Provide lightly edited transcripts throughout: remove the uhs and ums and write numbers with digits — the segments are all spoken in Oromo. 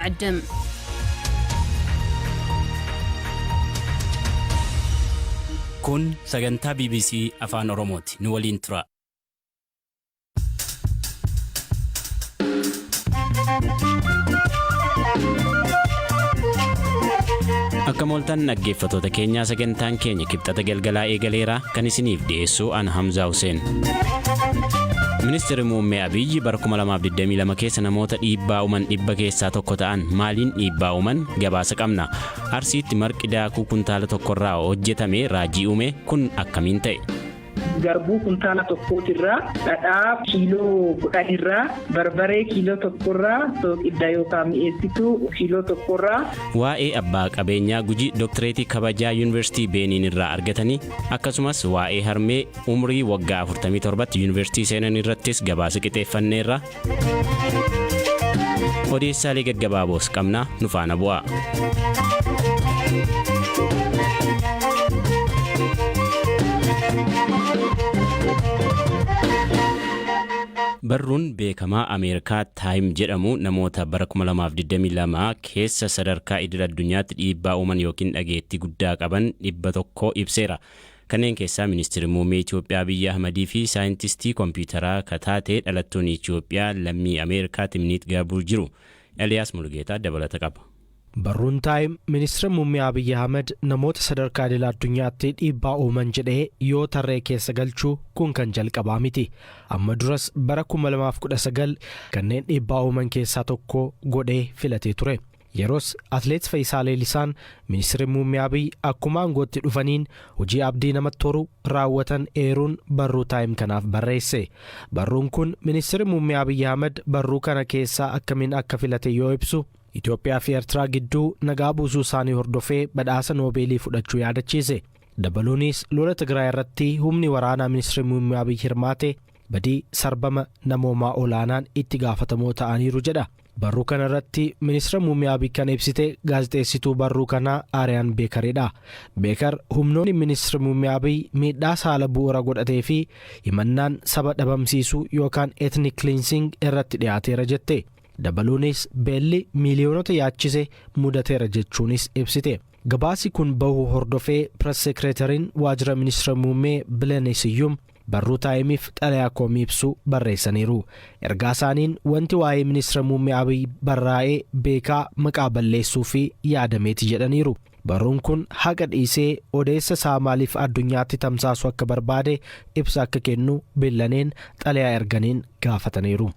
ዕድም። Kun sagantaa BBC Afaan Oromooti. Nu waliin tura. Akka mooltan dhaggeeffattoota keenyaa, sagantaan keenya Kibxata galgalaa eegaleeraa. Kan isiniif dhiyeessu an Hamzaa Hussein. Ministeerri Muummee Abiyyi bara 2022 keessa namoota dhiibbaa uuman 100 keessaa tokko ta'an. Maaliin dhiibbaa uuman? Gabaasa qabna. Arsiitti marqi daakuu kuntaala tokkorraa hojjetame raajii uume. Kun akkamiin ta'e? Garbuu kuntaala tokkootirraa, dhadhaa kiiloo 10rraa, barbaree kiiloo tokkorraa, soogidda yookaan mi'eessituu kiiloo tokkorraa. Waa'ee abbaa qabeenyaa Gujii dooktireetii kabajaa Yuunivarsiitii Beeniin irraa argatanii, akkasumas waa'ee harmee umrii waggaa 47tti yuunivarsiitii seenan irrattis gabaasa qixeeffanneerra. Odeessaalee gaggabaaboos qabna, nu faana bu'aa. Barruun beekamaa Ameerikaa Taayim jedhamu namoota bara 2022 keessa sadarkaa idil addunyaatti dhiibbaa uuman yookiin dhageettii guddaa qaban 100 ibseera. Kanneen keessaa Ministeerri Muummee Itoophiyaa Abiyyi Ahmadii fi saayintistii kompiitaraa kataate dhalattuun Itoophiyaa lammii Ameerikaa Timniit Garbuu jiru. Eliyaas Mulugeetaa dabalata qaba. Barruun Taayim Ministeera Muummee Abiyyi Ahmad namoota sadarkaa idil addunyaatti dhiibbaa uuman jedhee yoo tarree keessa galchuu kun kan jalqabaa miti. Amma duras bara 2019 kanneen dhiibbaa uuman keessaa tokko godhee filatee ture. Yeroos Atileet Fayyisaa Leellisaan Ministeerri Muummee Abiyyi akkuma aangootti dhufaniin hojii abdii namatti horu raawwatan eeruun barruu Taayim kanaaf barreesse. Barruun kun Ministeerri Muummee Abiyyi Ahmad barruu kana keessaa akkamiin akka filate yoo ibsu, Itoophiyaa fi Eertiraa gidduu nagaa buusuu isaanii hordofee badhaasa Noobeelii fudhachuu yaadachiise. Dabaluunis lola Tigraay irratti humni waraanaa Ministeerri Muummee Abiyyi hirmaate badii sarbama namoomaa olaanaan itti gaafatamoo ta'aniiru jedha. Barruu kana irratti Ministeera Muummee Abiy kan ibsite gaazexeessituu barruu kanaa Aariyaan Beekaridha. Beekar humnoonni Ministeera Muummee Abiy miidhaa saala bu'uura godhatee fi himannaan saba dhabamsiisuu yookaan ethnic cleansing irratti dhiyaateera jette. Dabaluunis beelli miiliyoonota yaachise mudateera jechuunis ibsite. Gabaasi kun bahuu hordofee Press Secretariin waajjira Ministeera Muummee Bilenee Siyyum barruu Taayimiif xalayaa komii ibsu barreessaniiru. Ergaa isaaniin wanti waa'ee Ministeera Muummee Abiy barraa'ee beekaa maqaa balleessuu fi yaadameeti jedhaniiru. Barruun kun haqa dhiisee odeessa isaa maaliif addunyaatti tamsaasuu akka barbaade ibsa akka kennu Billaneen xalayaa erganiin gaafataniiru.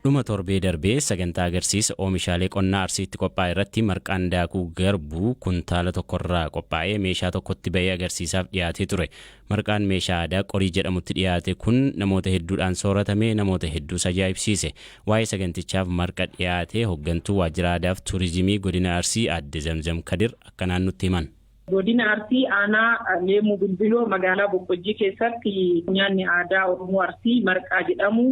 Dhuma torbee darbee sagantaa agarsiisa oomishaalee qonnaa Arsiitti qophaa'e irratti marqaan daakuu garbuu kuntaala tokkorraa qophaa'ee meeshaa tokkotti ba'ee agarsiisaaf dhiyaatee ture. Marqaan meeshaa aadaa qorii jedhamutti dhiyaate kun namoota hedduudhaan sooratamee namoota hedduus ajaa'ibsiise. Waa'ee sagantichaaf marqa dhiyaate hoggantuu Waajjira Aadaaf Turizimii Godina Arsii Aadde Zamzam Kadir akkanaan nutti himan. Godina Arsii, aanaa Leemmuu Bilbiloo, magaalaa Boqqojjii keessatti nyaanni aadaa Oromoo Arsii marqaa jedhamu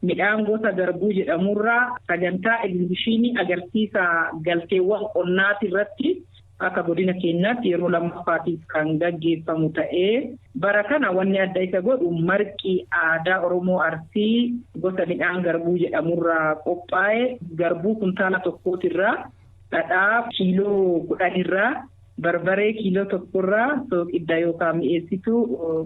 midhaan gosa garbuu jedhamurraa sagantaa egzibishiinii agarsiisa galteewwan qonnaati irratti akka godina keenyaatti yeroo lammaffaatiif kan gaggeeffamu ta'ee, bara kana wanni adda isa godhu marqi aadaa Oromoo Arsii gosa midhaan garbuu jedhamurraa qophaa'e garbuu kuntaala tokkootirraa, dhadhaa kiiloo 10rraa, barbaree kiiloo tokkorraa, soogidda yookaan mi'eessituu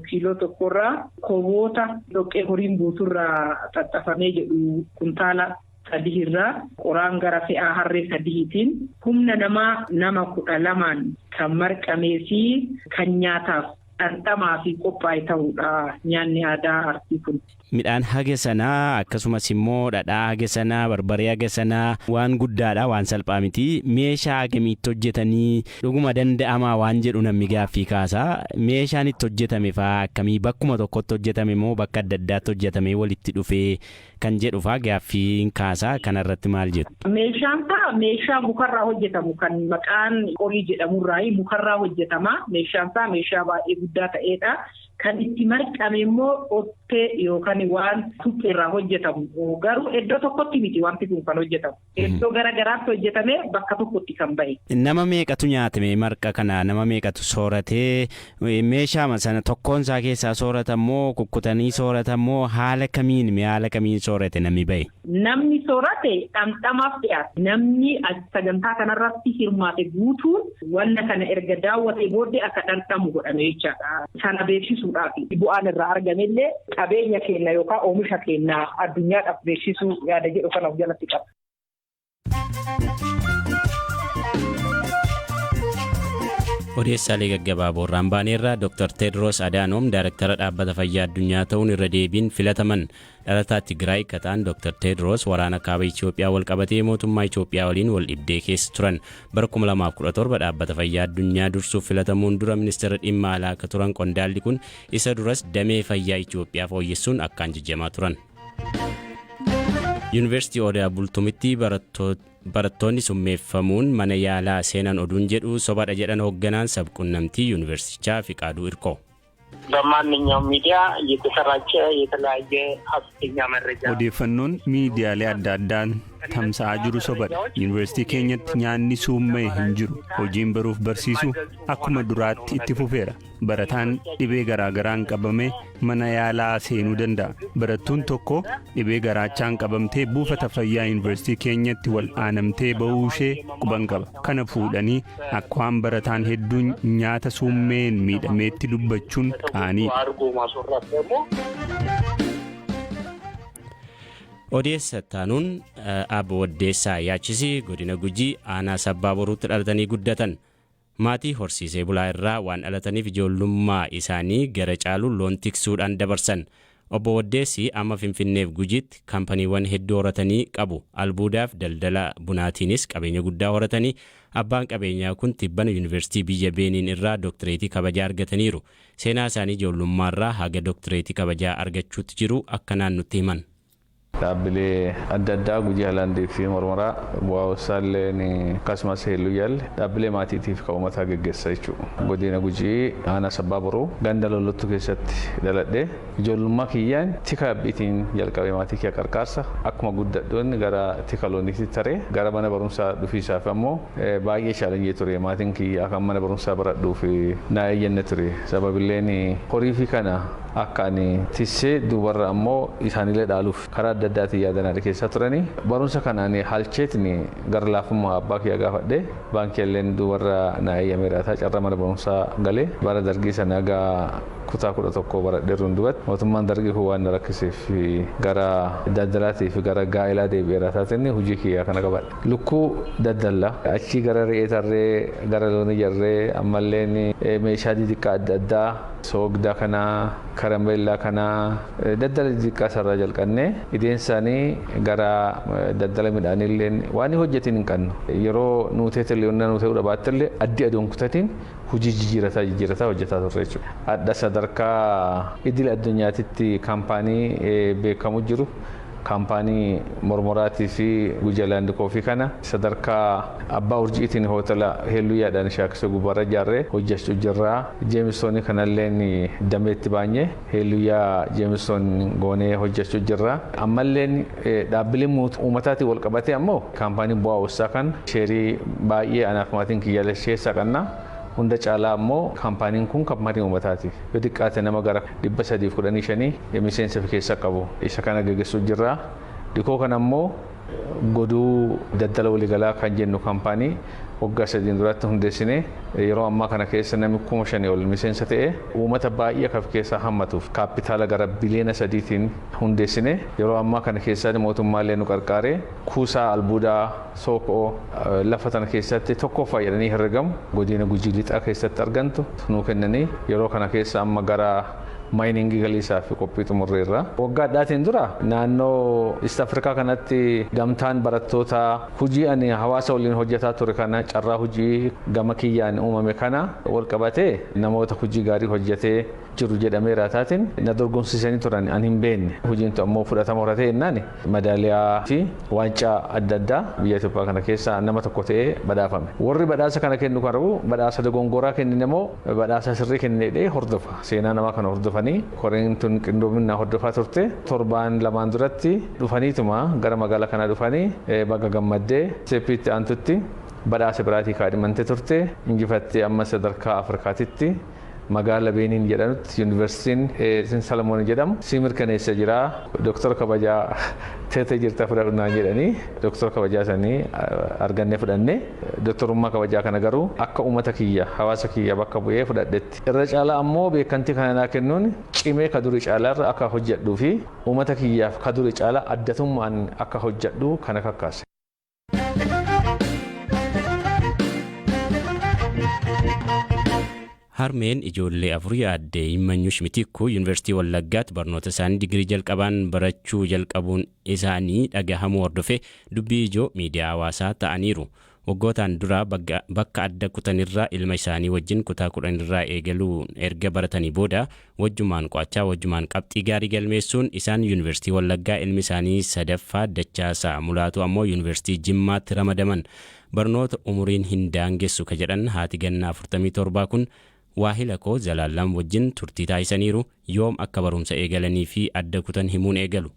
kiiloo tokkorraa, koboota dhoqqee horiin guuturraa xaxxafamee jedhu kuntaala sadiirraa, qoraan gara fe'aa harree sadiitiin humna namaa nama 12n kan marqamee fi kan nyaataaf dhandhamaa fi qophaa'e ta'uudha nyaanni aadaa Arsii kun. Midhaan haga sanaa, akkasumas immoo dhadhaa haga sanaa, barbaree haga sanaa waan guddaadha, waan salphaa miti. Meeshaa hagamiitti hojjetanii, dhuguma danda'amaa waan jedhu namni gaaffii kaasa. Meeshaan itti hojjetame faa akkamii? Bakkuma tokkotti hojjetame moo bakka adda addaatti hojjetamee walitti dhufee kan jedhu faa gaaffiin kaasa. Kanarratti maal jettu? Meeshaan isaa meeshaa mukarraa hojjetamu kan maqaan qorii jedhamurraa mukarraa hojjetama. Meeshaan isaa meeshaa baay'ee guddaa ta'edha. Kan itti marqame immoo ottee yookaan waan supheerraa hojjetamu. Garuu iddoo tokkotti miti wanti kun kan hojjetamu. Iddoo gara garaatti hojjetamee bakka tokkotti kan bahe. Nama meeqatu nyaatame marqa kana? Nama meeqatu sooratee? Meeshaama sana tokkoon isaa keessaa sooratamoo kukkutanii sooratamoo haala kamiin haala kamiin soorate namni bahe? Namni soorate dhamdhamaaf dhiyaate. Namni sagantaa kanarratti hirmaate guutuun wanna kana erga daawwatee booddee akka dhamdhamu godhame jechaadha. Sana beeksisuudhaaf bu'aan irraa argamellee qabeenya keenya yookaan oomisha keenya addunyaadhaaf beeksisuu yaada jedhu kana of jalatti qaba. Odeessaalee gaggabaaboo irraan baaneerraa Dr. Teedros Adaanoom Daayirektara Dhaabbata Fayyaa Addunyaa ta'uun irra deebiin filataman. Dhalataa Tigraay kataan Dr. Teedros waraana kaaba Itoophiyaa wal qabatee mootummaa Itoophiyaa waliin wal dhibdee keessa turan. Bara 2017 Dhaabbata Fayyaa Addunyaa dursuuf filatamuun dura ministeera dhimma alaa akka turan qondaalli kun isa duras damee fayyaa Itoophiyaa fooyyessuun akkaan jijjamaa turan. Yuunivarsiitii Odaa Bultumitti barattoonni summeeffamuun mana yaalaa seenan oduun jedhu sobadha jedhan hoogganaan sabquunnamtii yuunivarsiitichaa Fiqaaduu Irkoo. በማንኛውም ሚዲያ እየተሰራጨ የተለያየ ሀሰተኛ መረጃ Odeeffannoon miidiyaalee adda addaan tamsa'aa jiru sobadha. Yuunivarsiitii keenyatti nyaanni suumma'e hin jiru. Hojiin baruuf barsiisu akkuma duraatti itti fufeera. Barataan dhibee garaagaraan qabame mana yaalaa seenuu danda'a. Barattuun tokko dhibee garaachaan qabamtee buufata fayyaa yuunivarsiitii keenyatti wal aanamtee bahuu ishee quban qaba. Kana fuudhanii akka waan barataan hedduun nyaata suummeen miidhameetti dubbachuun qaaniidha. አድርጎ ማስወራት ደግሞ Odeessa taanuun Abbo Waddeessaa Yaachisii godina Gujii aanaa Sabbaa Boruutti dhalatanii guddatan. Maatii horsiisee bulaa irraa waan dhalataniif ijoollummaa isaanii gara caalu loon tiksuudhaan dabarsan. Obbo Waddeessi amma Finfinneef Gujiitti kaampaniiwwan hedduu horatanii qabu. Albuudaaf daldala bunaatiinis qabeenya guddaa horatanii abbaan qabeenyaa kun tibbana yuunivarsiitii biyya Beeniin irraa dooktireetii kabajaa argataniiru. Seenaa isaanii ijoollummaarraa haga dooktireetii kabajaa argachuutti jiru akkanaan nutti himan. Dhaabbilee adda addaa Gujii Haalandii fi Mormoraa bu'aa wassaalleen akkasumas Heelluyyaalle dhaabbilee maatiitiif kan uummataa geggeessa jechuudha. Godina Gujii aanaa Sabbaa Boruu ganda Lollottuu keessatti dhaladhee ijoollummaa kiyyaan tika abbiitiin jalqabee maatii kiyya qarqaarsa akkuma guddadhuun gara tika looniitti taree gara mana barumsaa dhufiisaaf ammoo baay'ee chaalenjii ture. Maatiin kiyya akka mana barumsaa baradhuuf naa eeyyanne ture. Sababilleen horii fi kana akka ani tissee duubarra ammoo isaanillee dhaaluuf karaa adda addaatiin yaadan keessaa turanii barumsa kanaan halcheetni gara laafummaa abbaa kiyya gaafadhe baankii illeen duubarra na eeyyameera ta'a carraa mana barumsaa galee bara dargii sana egaa kutaa 11 baradheeruun duubatti mootummaan dargii kun waan na rakkiseef gara daldalaatii fi gara gaa'elaa deebi'eera taateen hojii kiyya kana qabadhe. Lukkuu daldala achii gara re'ee tarree gara loonii jarree ammalleen meeshaa xixiqqaa adda addaa soogdaa kanaa karambeellaa kanaa daldala xixiqqaa sarara jalqabnee ideen isaanii gara daldala midhaaniillee waan hojjetiin hin qabnu yeroo nuutee illee nuutee dhabaattellee addi aduun kutatiin hojii jijjiirataa jijjiirataa hojjetaa turre jechuudha. Adda sadarkaa idil addunyaatitti kaampaanii beekamu jiru kaampaanii Mormoraatii fi Gujii Koofii kana sadarkaa abbaa urjiitiin hootela Heelluyyaadhaan Shaakisoo gubbaarra ijaarree hojjechuu jirra. Jeemistoonii kanalleen dameetti baanyee Heelluyyaa Jeemistoon goonee hojjechuu jirra. Ammalleen dhaabbileen uummataatiin wal qabatee ammoo kaampaanii bu'aa wassaa kan sheerii baay'ee anaaf maatiin kiyyaalee keessaa qabna. Hunda caalaa ammoo kaampaaniin kun kaampaanii uummataati. Yoo xiqqaate nama gara 315 miseensa of keessaa qabu. Isa kana gaggeessuu jirra. Dikoo kana ammoo goduu daldala waliigalaa kan jennu kaampaanii waggaa 3 duratti hundeessine yeroo ammaa kana keessa namni 5,000 ol miseensa ta'e uummata baay'ee akka of keessaa hammatuuf kaapitaala gara biliyoona 3tiin hundeessine yeroo ammaa kana keessatti mootummaallee nu qarqaare kuusaa albuudaa sookoo lafa tana keessatti tokkoffaa jedhanii herregamu godina Gujii lixaa keessatti argantu nuu kennanii yeroo kana keessa amma gara maayiningii galiisaa fi qophii xumurreerra. Waggaa dhaatiin dura naannoo East Afrikaa kanatti gamtaan barattoota hojii ani hawaasa waliin hojjetaa ture kana carraa hojii gama kiyyaan uumame kana wal qabatee namoota hojii gaarii hojjetee jiru jedhameera taatiin na dorgomsiisanii turan an hin beekne. Hojiin ammoo fudhatama horatee jennaan madaaliyaa fi waancaa adda addaa biyya Itoophiyaa kana keessaa nama tokko ta'ee badhaafame. Warri badhaasa kana kennu kan badhaasa dogongoraa kennine immoo badhaasa sirrii kennine hordofa. Seenaa namaa kana hordofanii dhufanii koreen tun qindoominaa hordofaa turte torbaan lamaan duratti dhufaniituma gara magaalaa kanaa dhufanii baga gammaddee seeppiitti aantutti badhaasa biraatii kaadhimamtee turte injifattee amma sadarkaa Afrikaatitti magaala Beeniin jedhamutti yuunivarsiitiin Salamoon jedhamu si mirkaneessa jira dooktora kabajaa teetee jirta fudhadhunaan jedhanii dooktora kabajaa sanii argannee fudhanne dooktorummaa kabajaa kana garuu akka uummata kiyya hawaasa kiyya bakka bu'ee fudhadhetti. Irra caalaa ammoo beekamtii kana naa kennuun cimee ka durii caalaarra akka hojjedhuu fi uummata kiyyaaf ka durii caalaa addatummaan akka hojjedhu kana kakkaase. Harmeen ijoollee afurii aadde Himmanyush Mitikkuu Yuunivarsiitii Wallaggaatti barnoota isaanii digirii jalqabaan barachuu jalqabuun isaanii dhagahamuu hordofee dubbii ijoo miidiyaa hawaasaa ta'aniiru. Waggootaan dura bakka adda kutanirraa ilma isaanii wajjin kutaa 10rraa eegaluun erga baratanii booda wajjumaan qo'achaa wajjumaan qabxii gaarii galmeessuun isaan Yuunivarsiitii Wallaggaa, ilmi isaanii sadaffaa Dachaasaa Mulaatu ammoo Yuunivarsiitii Jimmaatti ramadaman. Barnoota umuriin hin daangessu ka jedhan haati gannaa 47 kun waahila koo Zalaalam wajjin turtii taasisaniiru. Yoom akka barumsa eegalanii fi adda kutan himuun eegalu.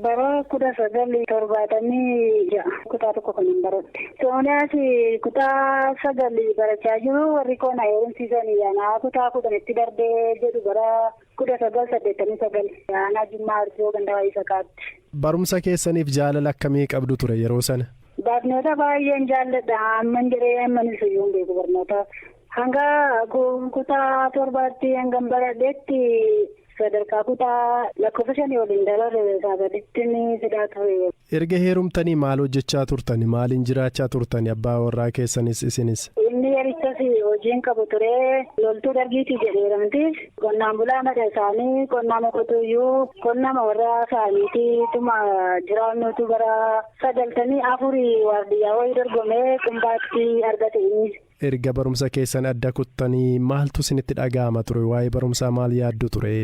Bara 1976 kutaa 1 kan hin baradhe. Sooniyaas kutaa 9 barachaa jiru warri koo na heerumsiisanii aanaa kutaa 10tti darbee jedhu bara 1989 aanaa Jimmaa Arjoo ganda Isaqaatti. Barumsa keessaniif jaalala akkamii qabdu ture yeroo sana? Barnoota baay'een jaalladha. Amman jiree amman iyyuu hin beeku barnootaaf. Hanga kutaa 7tti hanga baradhetti sadarkaa kutaa lakkoofsa 5 waliin dabarre sagalitti ni fidaa ture. Erga heerumtanii maal hojjechaa turtani? Maaliin jiraachaa turtani? Abbaa warraa keessanis isinis? Inni yerichas hojiin qabu ture. Loltuu dargiitii jedheeramti. Qonnaan bulaa mata isaanii qonnaa qotuyyuu qonnama warraa isaaniitiituma jiraannutu bara 94 waardiyyaa wayii dorgomee qumbaatti argate inni. Erga barumsa keessan adda kuttanii maaltu isinitti dhaga'ama ture? Waa'ee barumsaa maal yaaddu ture?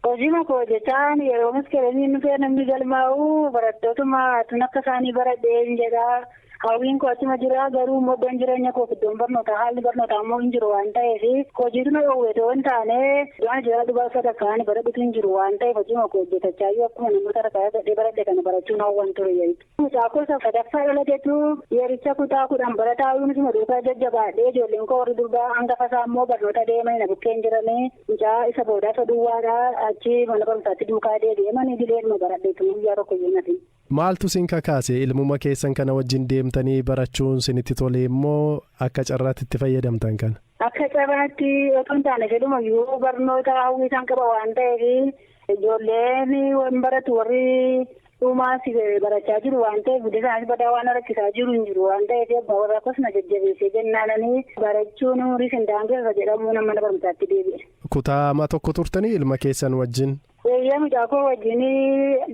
Hojii koo hojjechaan yeroo miskeelanii dhufee namni galmaa'u barattootuma tun akka isaanii baradheen jedha. Hawwiin koo achuma jira garuu immoo iddoon jireenya koof iddoon barnootaa haalli barnootaa immoo hin jiru waan ta'eef hojiituma dhoowwe otoo hin taane waan jira dhugaa sadarkaan baradhutu hin jiru waan ta'eef hojii koo hojjetachaa jiru akkuma namoota rakaa gadhee baradhe kana barachuun hawwan ture jechuudha. Mucaa koo sadaffaa dhalateetu yericha kutaa 10 barataa yuunisuma duukaa jajjabaadhee ijoolleen koo warri durbaa hangafa isaa immoo barnoota deemanii na bukkeen jiranii mucaa isa boodaa isa duwwaadhaa achi mana barumsaatti duukaa deebi'ee dileedhuma baradheetu guyyaa tokko iyyuu nafi. Maaltu isin kakaase ilmuma keessan kana wajjin deemtanii barachuun isinitti tole immoo akka carraatti itti fayyadamtan kana? Akka carraatti otoo hin taane fedhumayyuu barnoota hawwii isaan qaba waan ta'eef ijoolleen waan baratu warri dhumaas barachaa jiru waan ta'eef guddi isaanis badaa waan rakkisaa jiru hin jiru waan ta'eef abbaa warraa akkasuma jajjabeessee jennaananii barachuun umurii isin daangessa jedhamuun mana barumsaatti deebi'e. Kutaa 1 turtanii ilma keessan wajjin? Eeyyee mucaa koo wajjin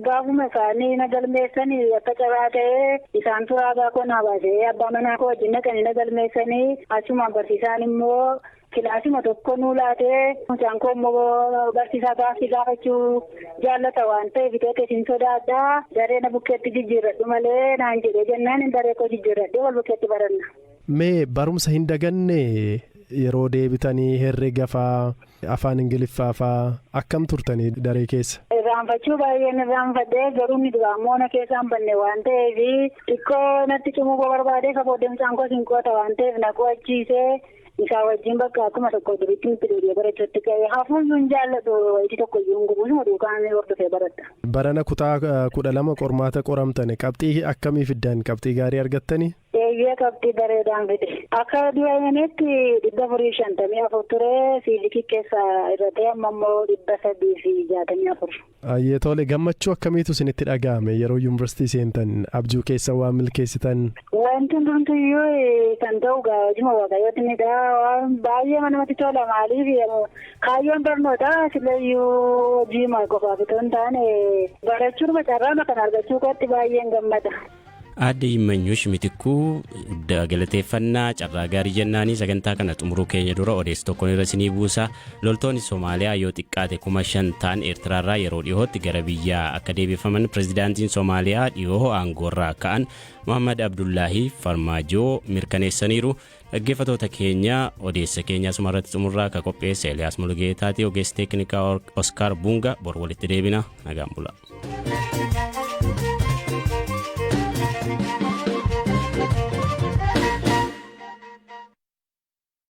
gaafuma isaanii na galmeessanii akka carraa ta'ee isaan turaagaa koo naa baasee abbaa manaa koo wajjin naqanii na galmeessanii achumaan barsiisaan immoo kilaasima tokko nuu laatee mucaan koo immoo barsiisaa gaaffii gaafachuu jaallata waan ta'eef itoo isin sodaadhaa daree na bukkeetti jijjiirradhu malee naan jedhee jennaan daree koo jijjiirradhee wal bukkeetti baranna. Mee barumsa hin daganne yeroo deebitanii herrega faa afaan Ingiliffaa faa akkam turtanii daree keessa? Irraanfachuu baay'een irraanfadhee garuu inni duraa immoo na keessa hin banne waan ta'eef xiqqoo natti cimuu koo barbaadee ka booddee mucaan koo siin qo'ata waan ta'eef na qo'achiisee isaa wajjin bakka akkuma tokko duriitti nutti deebi'ee barachuutti ka'ee hafuuyyuu hin jaallatu wayitii tokko iyyuu hin gubusuma duukaan hordofee baradha. Barana kutaa 12 qormaata qoramtane qabxii akkamii fiddan? Qabxii gaarii argattanii? Eeyyee qabxii bareedaan fide. Akka duraanitti 454 ture fiizikii keessaa irratee amma immoo 364. Ayyee tole, gammachuu akkamiitu isinitti dhaga'ame yeroo yuunivarsiitii seentan abjuu keessa waan milkeessitan? Wanti hundumtuyyuu kan ta'u gaajuma waaqayyooti ni dha. Waan baay'ee namatti tola maaliif kaayyoon barnootaa silayyuu hojii qofaaf otoo hin taane barachuun carraa kana argachuu kootti baay'een gammada. Aadde Yimmanyush Mitikkuu galateeffannaa, carraa gaarii jennaanii sagantaa kana xumuruu keenya dura odeessa tokkoon irra isinii buusa. Loltoonni Somaaliyaa yoo xiqqaate 5,000 ta'an Eertiraarraa yeroo dhiyootti gara biyyaa akka deebifaman pirezidaantiin Somaaliyaa dhiyoo aangoorraa ka'an Muhammad Abdullaahi Farmaajoo mirkaneessaniiru. Dhaggeeffatoota keenya, odeessa keenya asuma irratti xumurraa. Ka qopheesse Eliyaas Mulugeetaati, ogeessi teeknikaa Oskaar Bunga. Bor walitti deebina, nagaan bula.